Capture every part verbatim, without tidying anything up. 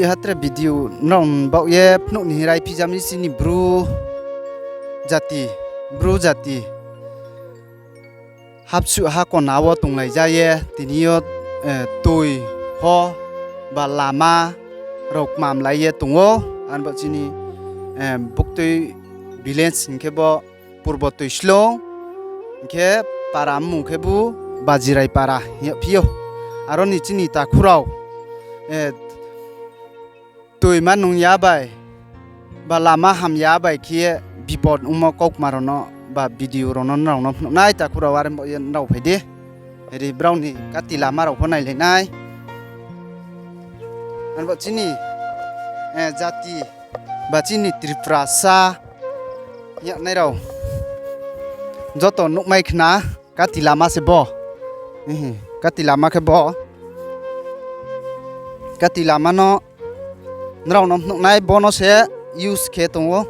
Hatre video nrao baoh ye phnuh ni hing rai phijam ni chini Bru jati, Bru jati. Hapsuh hakona wo tonglai ja ye, tini yo, eh, toi ho ba lama rao kmamlai ye tong ou. Arbo chini, eh, Buktui village hing khe bo Purbo Toislung, hing khe para mmung khe bu Bajirai para hing yagphi ou. Aro ni chini takhu rao, eh, toi ma nung ya bai, ba lama hamya bai khe ye bipod ongmo kaukma rao no, ba video rao no nrao no phnuh nai takhu rao, are bo ye nrao phai di. Ri brao ni kati lama rao pho nailai nai. Arbo chini, eh, jati, ba chini Tripurasa yagnai rao joto nuhmai khna, kati lama se bo. Kati lama khe bo. Kati lama no nrao no phnuh nai, bo no se use khe tong ou.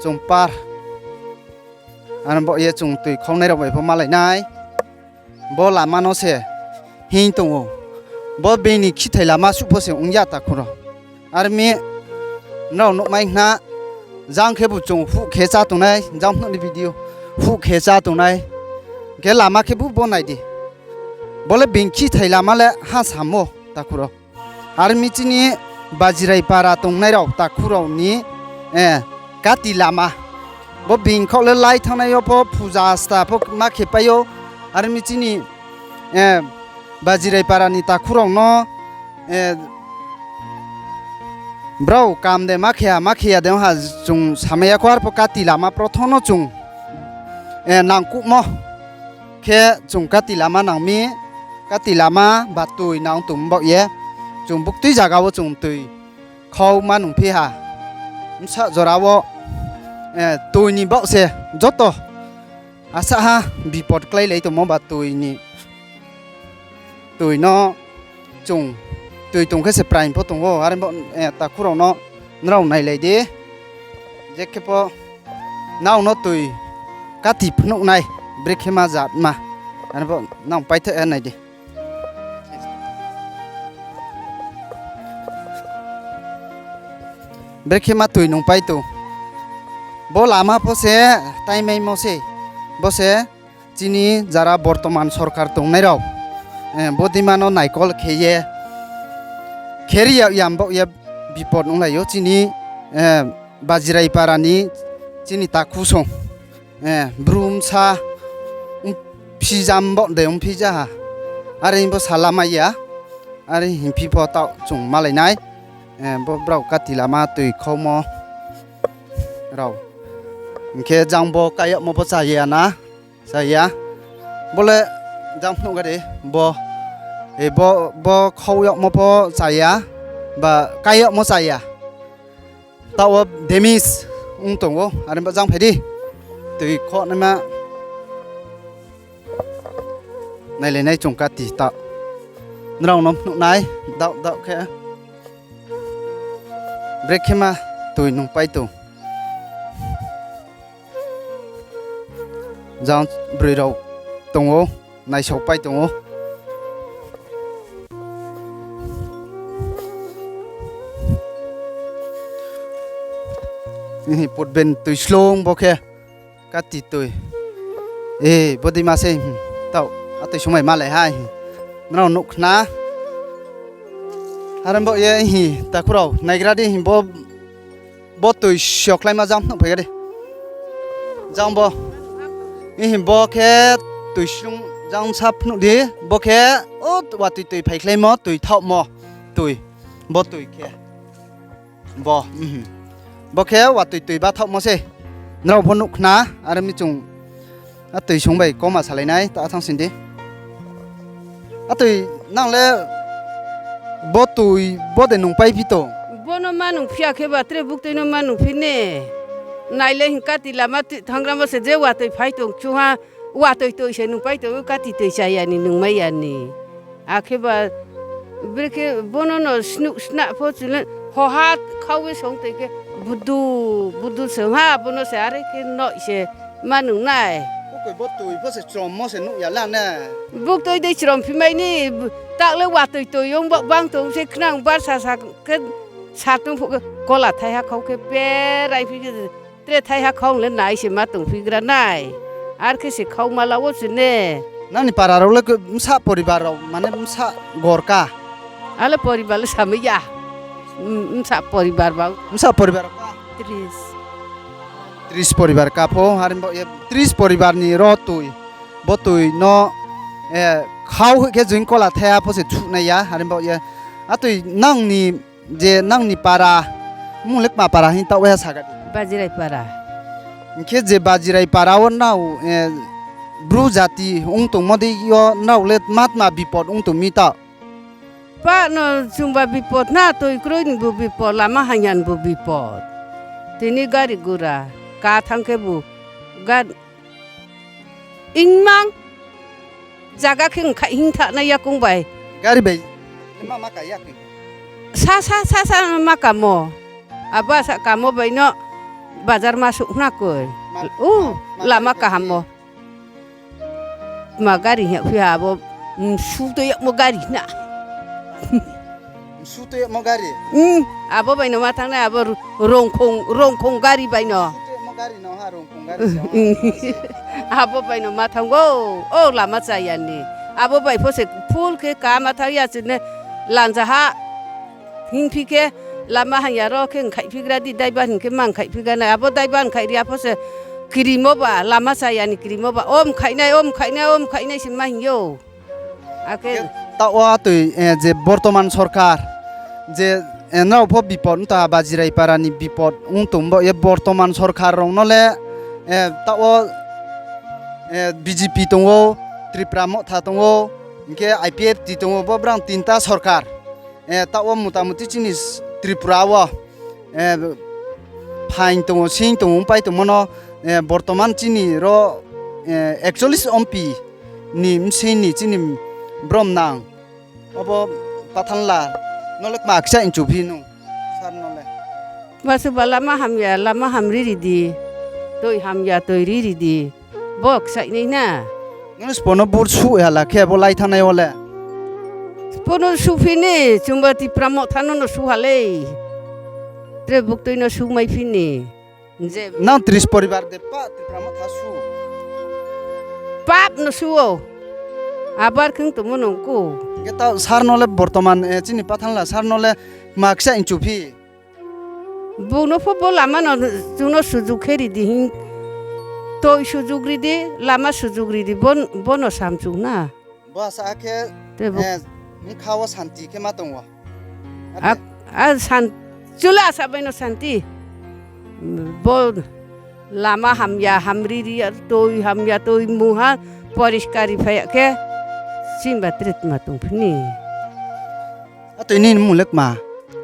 Chung par. Ano bo ye chung toi khaunai rao bai pho malai nai. Bo lama no se hing tong ou. Bo being ni khithai lama suh pho se ong ya takhu rao. Are mi nrao nuhmai khna, jang khebu chung huh khe chá tongnai, jang phnuh ni video, huh khe chá tongnai. Khe lama khebu bo nai di. Bo le being khithai lama le ha samo takhu rao. Are mi chini Bajirai para tongnai rao takhu rao ni, eh, kati lama. Bo being khaoh le lai thanngnai yo pho puja asta pho ma khe pai ou. Are mi chini, eh, Bajirai para ni takhu rao no, eh, brao kam de ma khe ha, ma khe ya de ha chung samai ya kho, arpho kati lama prothom no chung, eh, nangkuhmo khe chung kati lama nang mi, kati lama ba toi nang tong baoh ye, chung buktui zaga wo chung toi khau ma nungphi ha. Bsa jora wo, eh, toi ni baoh se joto asa ha bipod kláilai tongmo ba toi ni, toi no chung, toi tong khe se praing pho tong ou, are bo, eh, takhu rao no nrao nailai di. Je khe pho nrao no toi kati phnuh nai, brekhe ma jat ma, are bo nang paithaoh ya nai di. Brekhe ma toi nungpai tong. Bo lama pho se taimaimo se. Bo se chini jara bortoman sorkar tongnai rao, eh, bodeima no naikol khe ye, kheri ya yam baoh ye bipod onglai ou chini, eh, Bajirai para ni chini takhu song. Eh, Bru bsa, ongphi jam baoh de ongphi ja ha. Are bo salamai ya. Are hingphi pho taoh chung malai nai. Eh, bo brao kati lama toi khaumo rao. Hing khe jang bo kai yagmo pho cha ya na, cha ya. Bo le jang phnuh ga de, bo, eh, bo, bo khau yagmo pho cha ya, ba kai yagmo cha ya. Taoh wo damage ong tong ou, are bo jang phai di. Toi khauh naima. Nailai nai chung kati taoh. Nrao no phnuh nai, daoh daoh khe. Brekhe ma toi nungpai tong. Jang broi rao tong ou, naisao pai tong ou. Hi, putben toi slung bo khe. Kati toi. E, bodeima se, hmm, taoh, atoi sungmai malai ha, hi. Nrao nuh khna. Are bo ye, hi, takhu rao, naigra di, hi, bo, bo toi siokhlaima jang phnuh phai ga di. Jang bo. Hi, bo khe toi slung jang sa phnuh di, bo khe, o, watoi toi phaikhlaimo, toi thaohmo, toi, bo toi khe. Bo, mhm. Bo khe watoi toi bathaohmo se. Nrao pho nuh khna, are mi chung. Atoi sung bai koma salai nai, ta thanng sing di. Atoi nang le bo toi, bo de nungpai phi tong? Bo no ma nungphi ya khe ba tre buktui no ma nungphi ne. Nai le hing kati lama tui thannggramo se je watoi phai tong chu ha. Watoi toi se nungpai tong ou, kati toi cha ya ni nungmai ya ni. Akhe ba, brekhe bono no snuh snah pho chule, hoha khau ye song toi khe, budu, budu se ha, bono se are khe noi se ma nung nai. Koi bo toi pho se chrom mo se nuh ya la ne. Buktui dei chrom phi mai ni, taoh le watoi toi ong ba bang tong se khnang bar sa sa khe, sa tong phuh khe kola thaiha khau khe perai phi khe, tre thaiha khau le nai se ma tong phi gra nai. Ar khe se khau ma la wo se ne. Nang ni para rao le bsa poribar rao, mane bsa gorka. Ale poribar le samai ya. Bsa poribar ba. Bsa poribar rao ka? Tris. Tris poribar ka pho, are bo ye tris poribar ni ro toi. Bo toi no, khau hoih khe join kola thaiha pho se thuhnai ya, are bo ye. Atoi nang ni je nang ni para, mung le kma para hing taoh waiha sa ga di. Bajirai para. Hing khe je Bajirai para wo nrao, Bru jati ong tongmo dei yo nrao le tma tma bipod ong tong mi taoh? Pa no chungba bipod na, toi kroi ni bo bipod, lama hanya ni bo bipod. Tini gari gura, ka thanng khe bo, ga- Ingmang zaga khe nkhaih hing thanai yakoung bai. Gari bai ma ma ka ya khe. Sa sa sa sa ma kamo. Abo asa kamo bai no bazar ma souh khna koi. U, lama kaham mo. Ma gari hing ya phi ha abo, msu toi yagmo gari na. Msu toi yagmo gari? Abo bai no ma thanng nai, abo rongkhong, rongkhong gari bai no. Msu toi yagmo gari no ha, rongkhong gari se. Abo bai no ma thanng ou, o lama chaya ni. Abo bai pho se full khe ka ma thanng ya chini lanja ha. Hingphi khe lama hanya ro khe nkhaih phi gra di, daiba hing khe ma nkhaih phi gra nai. Abo daiba nkhaih ri ya pho se krimo ba, lama chaya ni krimo ba. O mkhaih nai, o mkhaih nai, o mkhaih nai se ma hing ou. Akhe taoh wo atoi, je bortoman sorkar, je, nrao pho bipod ong ta, Bajirai para ni bipod ong tong bo ye bortoman sorkar rao no le, taoh wo, BJP tong ou, Tripura Motha tong ou, hing khe IPFT tong ou, bo brang tinta sorkar. Taoh wo motamuti chini Tripura wo, phaing tong ou, sing tong ou, ongpai tongmo no, bortoman chini ro, ekchollish MP ni bsing ni chini brom nang. Abo Pathanla no le kma kchaih nchu phi nung, sir no le? Basuba lama hamya, lama hamri ri di, toi hamya, toi ri ri di. Bo kchaih nai na. Nung spo no vote suh ya la khe bo lai thanngnai wo le? Spo no suhphi ni, chungba Tipra Motha no no suh ha lei. Tre buktui no suh mai phi ni. Nang tris poribar de pa Tipra Motha suh? Pap no suh ou. Abar kheng tongmo nung ku. Hing khe taoh sir no le bortoman, chini Pathanla sir no le kma kchaih nchu phi? Bung no pho bo lama no chung no sujug khe ri di hing. Toi sujug ri di, lama sujug ri di, bo no samchung na. Bo asa khe, bkha wo santi khe ma tong ou. Chula asa bai no santi. Bo lama hamya, hamri ri ya, toi hamya, toi mungha, poriskar ri phai ya khe, chini ba tre tma tong phi ni. Atoi nini mung le kma?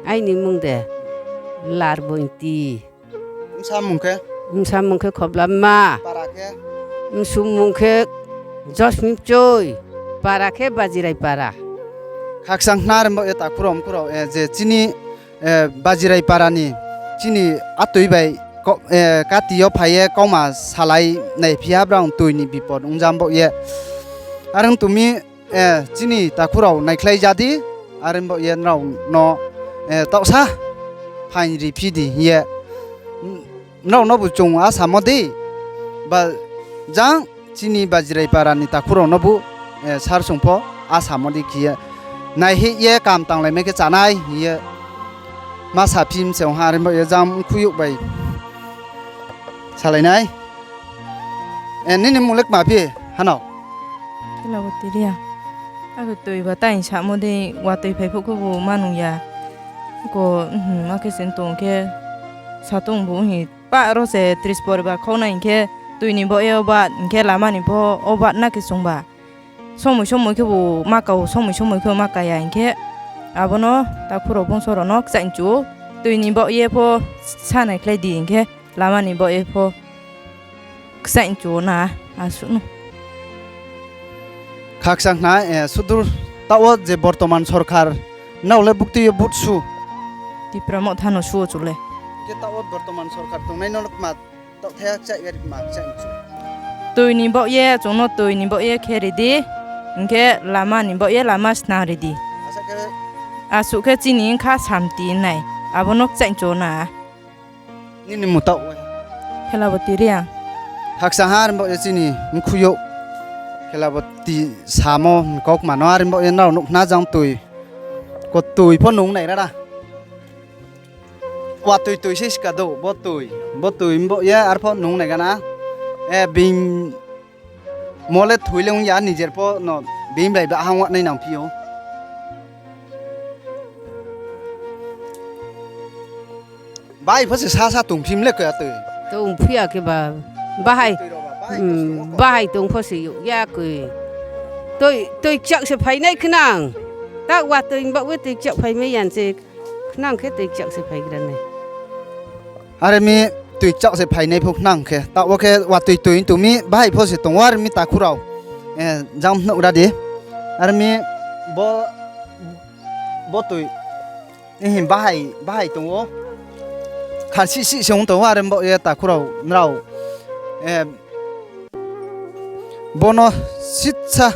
Aini mung de Larbointi. Bsa mung khe? Bsa mung khe Khoblamma. Para khe? Bsu mung khe Josmi Bchoi. Para khe Bajirai para. Khakchang khna rimbo ye takhu rao mkhu rao, je chini Bajirai para ni chini atoi bai kati yo phai ye kauma salai naiphi ha brang toi ni bipod ongjambo ye. Are ong tong mi, chini takhu rao naikhlai ja di, are bo ye nrao no taohsa phaing ri phi di hing ye. Nrao no bu chung asamo di, ba jang chini Bajirai para ni takhu rao no bu, sir song pho asamo di khe ye. Naihih ye kam tanglai mai khe chánai hing ye. Ma saphi mse ong ha, are bo ye jang mkhu youh bai salai nai. Nini mung le kma phi, hanao? Khela bo tiri ya. Akhe toi ba tai samo dei, watoi phai phuh khe bo ma nung ya. Ko, akhe se tong khe, sa tong bu hing pa ro se tris poribar khau nai hing khe, toi ni baoh ye o bat, hing khe lama ni pho o bat na khe sungba. Somoi somoi khe bo ma ka ou, somoi somoi khe bo ma ka ya hing khe, abo no takhu rao bungso rao no kchaih nchu ou, toi ni baoh ye pho sa naikhlai di hing khe, lama ni baoh ye pho kchaih nchu ou na, asuh no. Khakchang khna, sudur taoh wo je bortoman sorkar, nrao le buktui yo vote su? Tipra Motha no su ou chu le. Khe taoh wo bortoman sorkar tongnai no kma taohthai kchaih gari kma kchaih nchu? Toi ni baoh ye, chung no toi ni baoh ye khe ri di. Hing khe lama ni baoh ye lama snam ri di. Asuh khe chini bkha samti nai. Abo no kchaihcho na. Nini mtaoh? Khelaboti Reang. Khakchang ha, are baoh ye chini mkhu yo Khelaboti samo kaukma no, are baoh ye nrao nuh khna jang toi. Ko toi pho nung nai ra ra. Watoi toi se ska do, bo toi. Bo toi baoh ye arpho nung nai gana. E, being mo le thoi le ong ya, nijer pho no being bai ba hang wa nai nang phi ou. Bai pho se sasa tongphi mle khe atoi. Tongphi ya khe ba. Bahai. Toi rao ba, bahai pho se tong pho se yag ya koi. Toi, toi kchak se phainai khnang. Ta watoi baoh ye toi kchak phaimai ya se khnang khe toi kchak se phaigra nai. Are mi toi kchak se phainai pho khnang khe. Taoh wo khe watoi toi tong mi bahai pho se tong ou are mi takhu rao. E, jang nuh ra di. Are mi bo, bo toi Ihi bahai, bahai tong ou. Khalsih sih se ong tong ou, are baoh ye takhu rao nrao. E, bo no sitsa,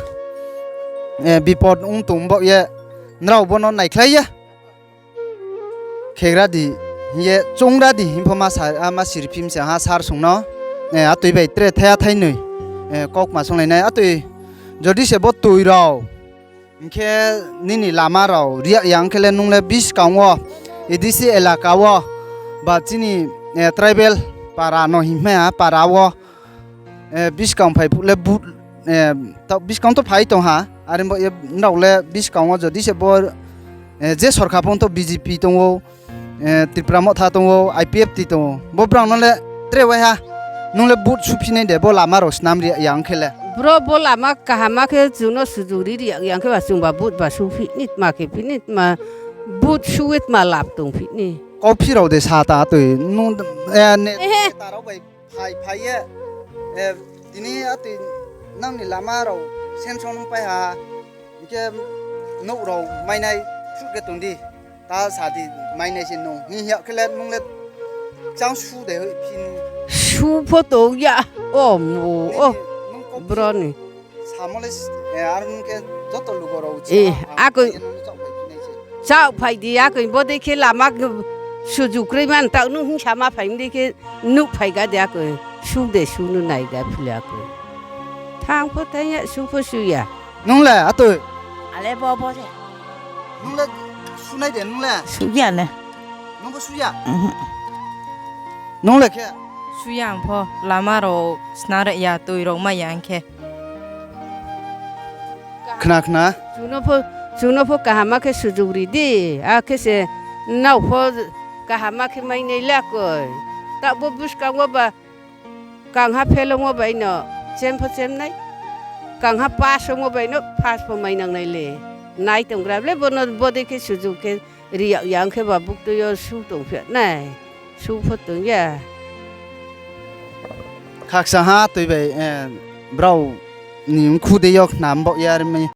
e, bipod ong tong baoh ye nrao bo no naikhlai ye khegra di, hing ye choungra di, hing pho ma sa, a ma siri phim se ha sar sung no. E, atoi bai tre thaiha thainoi, e, kaukma songlai nai. Atoi, jodi se bo toi rao Hing khe nini lama rao ri yag ya ong khe le nung le buskang wo, A D C elaka wo, ba chini, e, tribal para no hingmai ha, para wo, e, buskang phai phuh le bu-, e, ta-, buskang to phai tong ha, are baoh ye nrao le buskang wo jodi se bo, e, je sorkar phung to B J P tong ou, e, Tipra Motha tong ou, I P F T tong ou. Bo brao no le tre wai ha. Nung le vote suphi nai de, bo lama rao snam ri yag ya ong khe le. Bro, bo lama kaham khe chung no suju ri ri yag ya ong khe ba chung ba vote ba suphi ni tma khe phi ni tma vote su ye tma lab tong phi ni. Kauphi rao de sa ta toi, nung, e, ne, Ehe. ta rao bai phai phai ye, e, tini atoi nang ni lama rao sanction pai ha, hing khe nouh rao mainai suh khe tong di. Ta sa di, mainai se nung. Hing ya khe le nung le chang su de hoih phi ni. Su pho tong ya. O mu, o. Nini, nung kau Bro ni. Samo le, e, ar nung khe joto lugo rao E, chá, akoi. Ye nung chaoh phai phi nai se. Chaoh phai di, akoi bodei khe lama suju kroi man taoh nung hing sama phai mi dei khe nuh phai ga de akoi. Su de su nu nai ga phi le akoi. Thanng pho thanng ya, su pho su ya. Nung le atoi? Ale bo bo se. Nung le sunai de nung le? Su ya le. Nung bo su ya? Mhm. Nung le khe? Su ya ang pho, lama rao snam ri ya, toi rao mai ya ong khe. Khna khna. Chung no pho, chung no pho kaham khe suju ri di, akhe se nrao pho kaham khe mainai le akoi. Taoh bo buskang wo ba kangha fail ongmo bai no chem pho chem nai, kangha pass ongmo bai no pass pho mai nang nai le. Nai tonggra le bo no bodei khe suju khe ri yag ya ong khe ba buktui yo su tongphi nai, su pho tong ya. Khakchang ha toi bai, e, brao ni mkhu dei yo khnam baoh ye ar mi.